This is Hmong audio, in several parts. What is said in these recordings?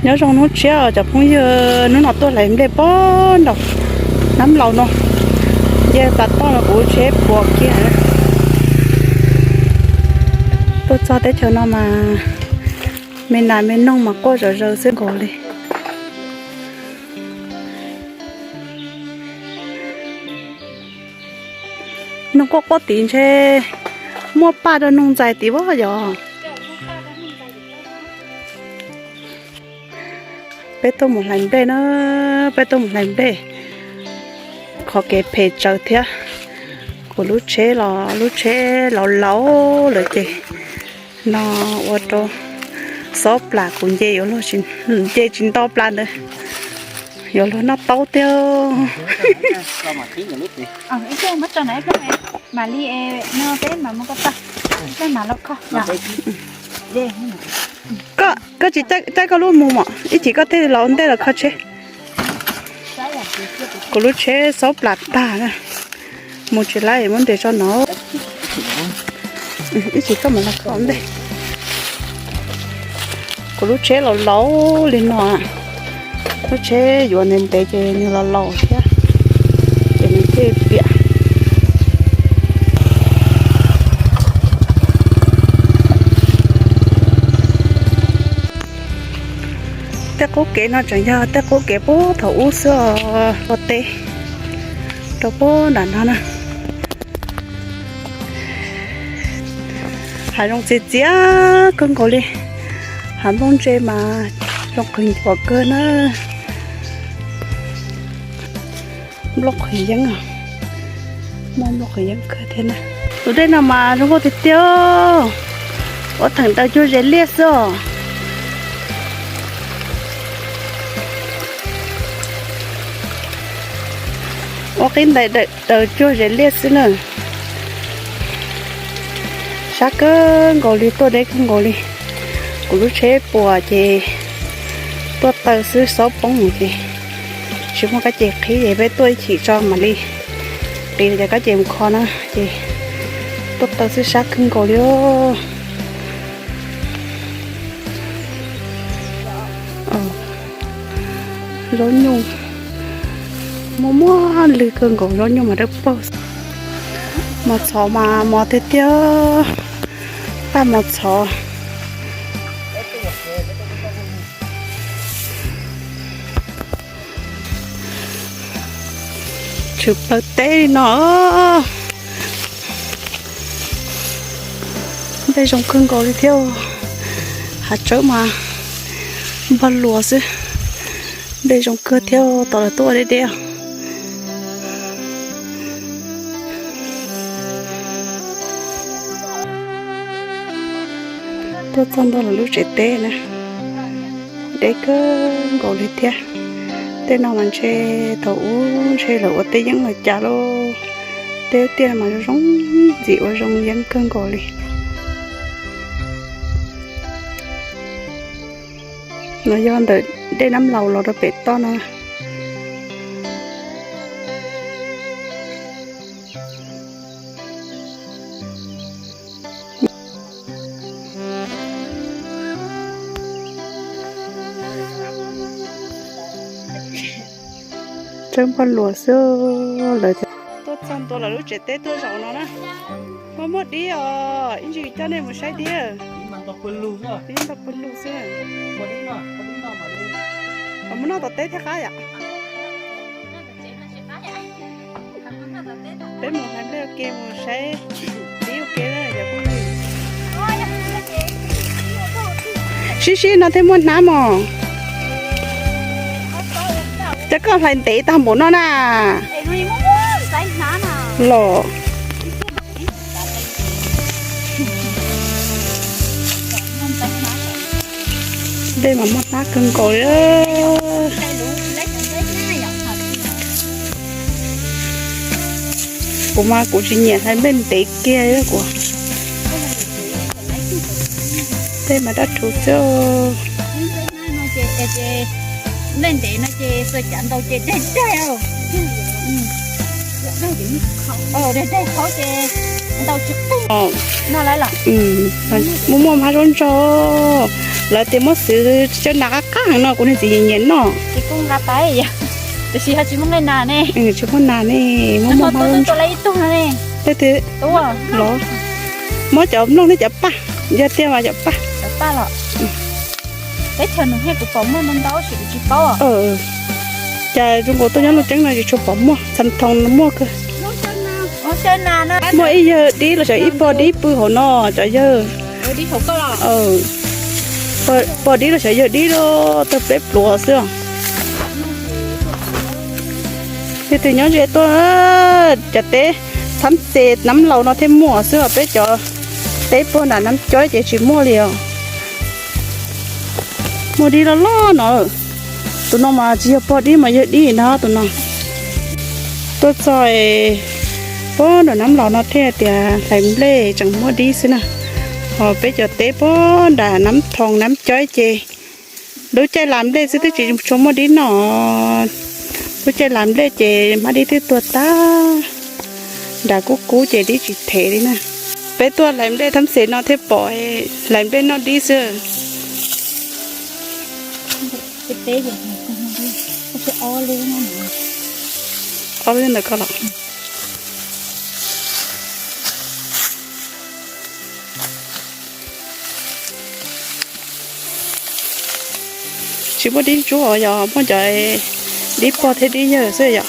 Nyob zoo hnub tshiab os cov phooj ywg, hnub no tuaj hlais nplej pog nraum Nab Laus no, nce plas toj no kuv tsheb puas kiag. Tuaj txog teb chaws no mas me nas me noog mas quaj zom zaws xwb nkaus li. Noog quaj quaj tid ntshe muaj paj rau noog ntxais tid as yog. Peb tuaj mus hlais nplej na, peb tuaj mus hlais nplej. Qhov kev phem tsawv thiab. Kuv lub tsheb los lub tsheb laus laus lawm ces no ua rau xob plas kuv nce yuav luag, nce tsis nto plas ntawd yuav luag noj taub tiag. Koj tsis caij koj lub mus mom, ib chim koj thiaj los ua ntej los kho tsheb. Kuv lub tsheb xob plas tag na, mus tsis laib, muab nres tso no. Ib chim koj mam los kho ntej. Kuv lub tsheb laus laus li no, lub tsheb yuav ntev ntev ces nws laus laus thiab, ces nws thiaj piam. Tej qub kev no tseem yog tej qub kev puag thaum ub xwb os, ua teb rau puag nram no na. Hav zoov txias txias kawg nkaus li, hav nplooj ntse mas zoo qhwv ncuav kawg na. Nplooj qhwv yeeb, muaj nplooj qhwv yeeb kawg thiab na. Tus dej no mas zoo nkauj tiag tiag, ua theem daws cuag zes liaj xwb os. Ua qib ntais daws cuag zes liaj xwb na. Sab kawg nkaus li, tuaj deb kawg nkaus li. Kuv lub tsheb puas ces tuaj taw xwb, xob poob ces tsis muaj kab ces qhib ces peb tuaj ib chim tso mam li qhib cov kab ces mus kho na ces tuaj taw xwb, sab kawg nkaus li. Zaub nyuj muaj muaj lwg kawg nkaus, zaub nyuj mas dawb paug. Mos txhov mas mos tiag tiag, paj mos txhov. Tshwm plaws teb li no. Dej zoo kawg nkaus li thiab. Hav tsawb mas npog luas xwb. Dej zoo kawg thiab, tom lawv tuaj deb deb. Tuaj txog ntua lawv lub tsev teb na, deb kawg nkaus li thiab. Tej no mas ntshe thaum ub ntshe lawv ua teb yeeb los cas lauj. Teb tiaj mas zoo zoo ntxim ua zoo yeeb kawg nkaus li. No yog ntawm dej Nab Laus los rau pem toj no. Tsawb npog luas xwb lawm. Tuaj txog ntua lawv lub tsev teb tuaj zaum no na. Muaj muaj dib os, ib ntsis coj nej mus saib dib. Dib ntau pawg lug xwb. Muab noj tom teb thiaj qab yom. Peb mus hais nplej ua ke, mus saib dib ua ke na cov phooj ywg. Sib sib no thiaj muaj hnab mos. Cov koj hlais ntev tag npaum no na. Los. Dej mas muaj hnab kawg nkaus li. Kuv mas kuv tsis nyiam hlais nplej ntev kiag kuv. Tej mas dab rhuv xwb. Nplej ntev no ces xuas cav ntaus ces daig daig. Daig daig qhov ces ntaus tsis qeeg no lawm. Muaj muaj hmab zaub ntsog. Lawv tias muab xwb, tsawb nas qab qab heev no, kuv niag txiv nyiam nyiam noj. Tsis muaj nas ne, muab muab hmo. Los muab cov nplooj thiab cov paj, yog tiag mas cov paj. Cas zoo nkaus tuaj nyob Looj Ceeb no tsis tshua pom muaj, Xas Thoo muaj kawg. Muaj ib yawg dib los xyov ib pob dib pw hauv no cov yawg. Pob dib los xyov yawg dib los tawg pleb pluav xwb os. Leej twg nyob ze tuaj, cov teb Thab Xes Nab Laus no thiaj muaj xwb os, peb cov teb puag nram Nab Coib ces tsis muaj li os. Muaj dib loj loj no. Tus no mas tsis yog pob dib mas yawg dib na tus no. Tuaj txog puag nram Nab Laus no thiaj tias hlais nplej tseem muaj dib xwb na. Ho peb cov teb puag nram Nab Thoo Nab Coib ces lub caij hlais nplej xwb twb tsis tshua muaj dib noj. Lub caij hlais nplej ces hmab dib twb tuag tag. Nram kub kub ces dib tsis them li na. Peb tuaj hlais nplej Thab Xes no thiaj pom hlais nplej noj dib xwb. Ob lub ntawm ko los. Tsis muaj dib ntsuab os, yog muaj cov dib pog thiab dib yawg xwb yom.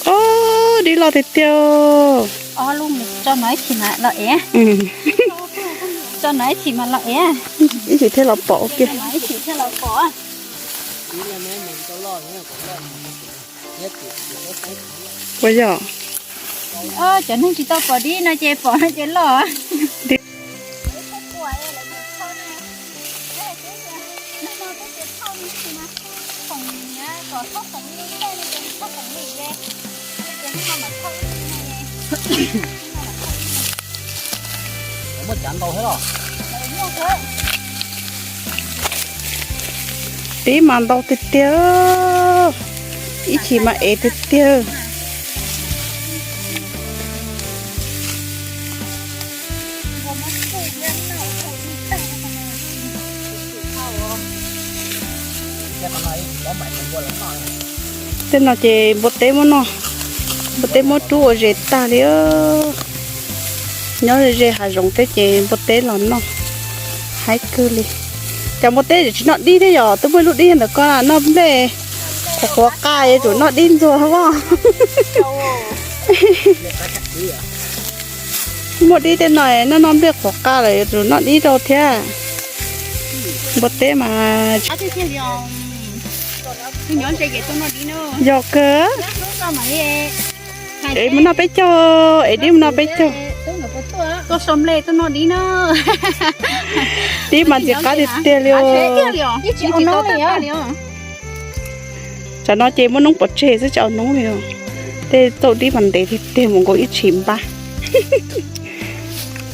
Ob, dib loj tiag tiag. Ib chim thiaj los pom ua ke. Puas yog? Cov neeg tsis tau pom dib no ces pom no ces loj. Dib mas ntau tiag tiag, ib chim mas ev tiag tiag. Tej no ces npua teb muab noj, npua teb muab rub ua zes tag li. Nyob ze hav zoov teb ces npua teb los noj haib kawg li. Cas npua teb tsis noj dib thiab yom? Twb muaj ib lub dib ntawm ko noj nplej qhuav qhuav qa, yuav tsum noj dib ntxuag os. Muaj dib tej no noj noj nplej qhuav qa lawm yuav tsum noj dib rau thiab. Npua teb mas yog kawg. Es mus noj peb caug, es dib mus noj peb caug. Dib mas ntxim qab tiag tiag li. Tsam no ces muab noob pov tseg xwb tsis ua noob li. Tej tauj dib mas ntev tiag tiag, mus nkaus ib tshim npab.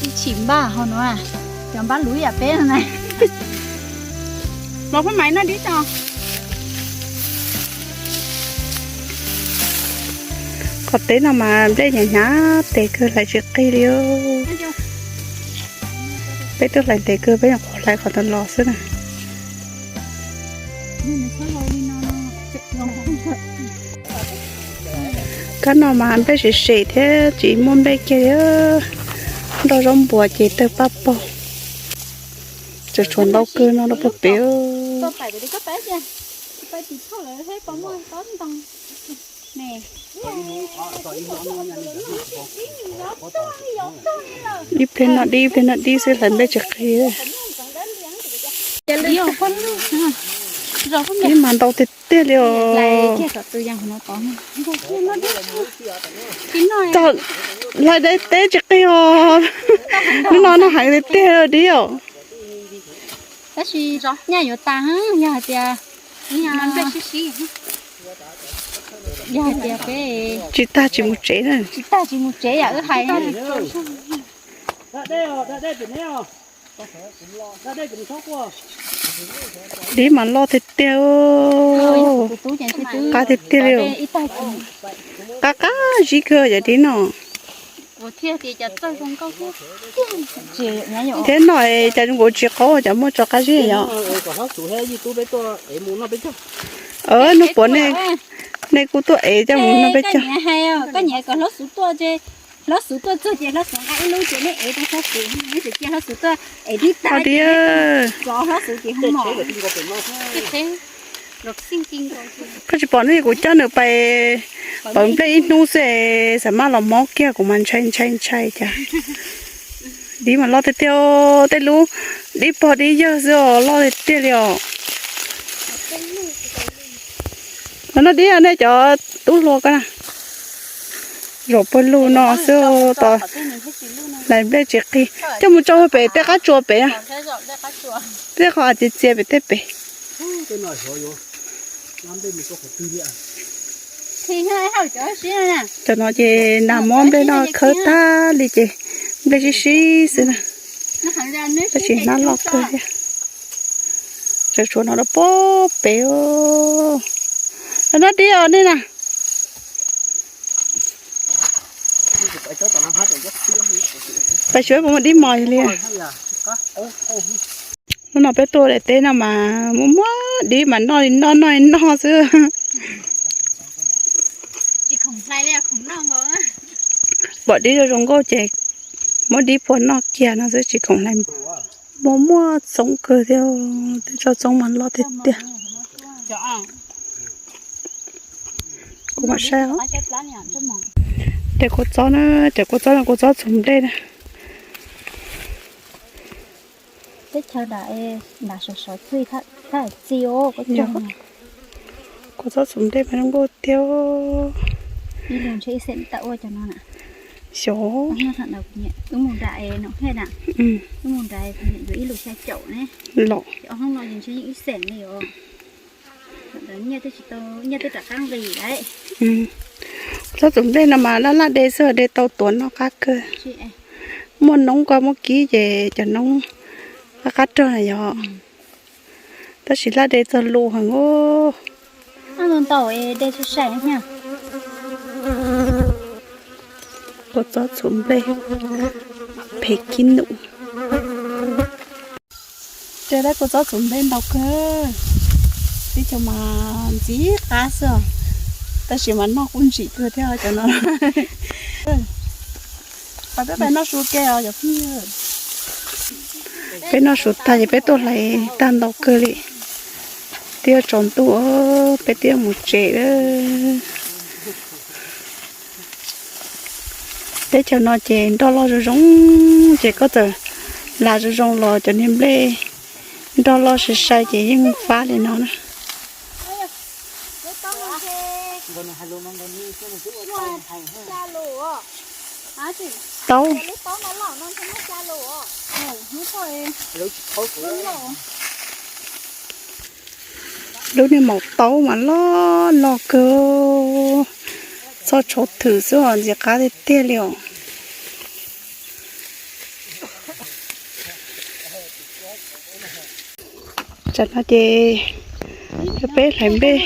Ib tshim npab ho no, cov npab luv yam peb no na. Los peb mam noj dib tso. Qhov teb no mas nplej hnyav hnyav tes kawg hlais tsis qig li. Peb twb hlais ntev kawg, peb nyuam qhuav hlais qhov ntawd los xwb na. Kab no mas nplej sem sem thiab tsis muaj nplej kiag li. Nroj zaub npuas ces tawg paj paug. Tseem tshuav ntau kawg no rau puag pem. Ib pliag noj dib, ib pliag noj dib xwb hlais nplej tsis qig. Dib mas ntau tiag tiag li os. Hlais dib teb tsis qig os. Hnub no noj heev tiag tiag dib os. Tab sis nyaj yuav tas, yog hais tias, yog hais tias peb tsis tag tsis mus tsev na. Tsis tag tsis mus tsev yam wb hais. Dib mas loj tiag tiag, qab tiag tiag li. Qab qab zib kawg yam dib no. Kuv thiaj tias cov txawj zoo nkauj thiab. Thiab no es cas zoo nkaus tsis qaub, cov muaj tso qab zib yom. Hnub puav nej kuj tuaj ev coj mus noj peb caug. Koj nyiam kom hlob xuv tuaj, hlob xuv tuaj txog ces hlob xuv nqa ib lub ces nej ev rau hlob xuv, nej tseem cia hlob xuv tuaj ev tib tag. Hlob xuv ces hu mos. Koj tsis pom ne, kuv coj nws pais pawv nplej ib hnub xwb, xam maj los mob kiag, kuv mas ntshai ntshai ntshai cas. Dib mas loj tiag tiag, tej lub dib pog dib yawg xwb os, loj tiag tiag li os. Los noj dib nej cov tub hluas ko na. Zaum pawg lug no xwb tos hlais nplej tsis qig. Coj mus tso pem tej qab tsuas pem. Tej qhov txias txias pem tej pem. Cov no ces nag mob nplej no khawb tag li ces nplej sib sib xwb na. Tab sis hnab loj kawg thiab. Tseem tshuav no rau pob pem. Los noj dib os nej na. Pais xyuas puas muaj dib mos li. Hnub no peb tuaj daim teb no mas muaj muaj dib mas noj li noj noj li noj xwb. Pom dib zoo zoo nkauj ces muab dib phua noj kiag no xwb tsis khoom hlais. Muaj muaj txoov kawg thiab, tej tsob txoov mas loj tiag tiag. Kuv mam saib os. Cov kua txob na, cov kua txob no kua txob txhuv nplej na. Teb chaws nram sov sov txij thab txi os. Kua txob txhuv nplej mas zoo nkauj tiag. Ib lub ntshe ib xeem tawm ua cov no na. Xyov. Wb mus nram Noom Hej na, wb mus nram yuav ib lub xya caum ne. Los ob hoob no ces ntshe yeej ib xeem li os. Nyiaj twb tsis tau, nyiaj twb rov qab nqis lawm. Txob txhuv nplej no mas laj laj de xwb, de tau tuav noj qab kawg. Muaj noob koj muab kib ces cov noob qab qab rog na yog. Tab sis laj de txog lus heev. Ntau de sai sai. Kua txob txhuv nplej, phem kib num. Ces lawv kua txob txhuv nplej ntau kawg, tib co mas ntxim qab xwb, tab sis mas noj kuj ntsim kawg thiab cov no. Peb noj su ke os cov phooj ywg. Peb noj su tag ces peb tuaj hlais tag ntau kawg li. Twb yuav tsaus ntuj, peb twb yuav mus tsev lawm. Teb chaws no ces nroj loj zoo zoo, ces koj txawm hlais zoo zoo los cov niag nplej nroj loj sai sai ces yeej fab li no na. Tau. Lub niag maum taub mas loj loj kawg, txhob tshauv thwm xwb os, ntxim qab tiag tiag li os. Tsam no ces peb hlais nplej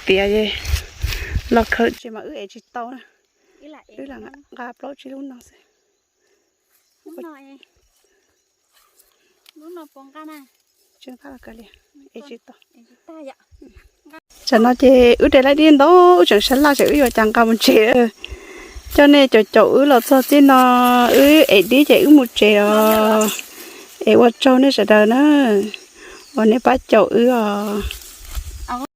tiav los khaws tsev mas wb ev tsis tau na. Wb lam nqa plaub tsib lub no xwb. Tsam no ces wb de laib dib ntau, wb tseem sab laj ces wb yuav cas nqa mus tsev. Coj nej caum caum wb los txog txij no, wb ev dib ces wb mus tsev os. Es ua tsaug nej sawv daws na, uas nej pab caum wb os.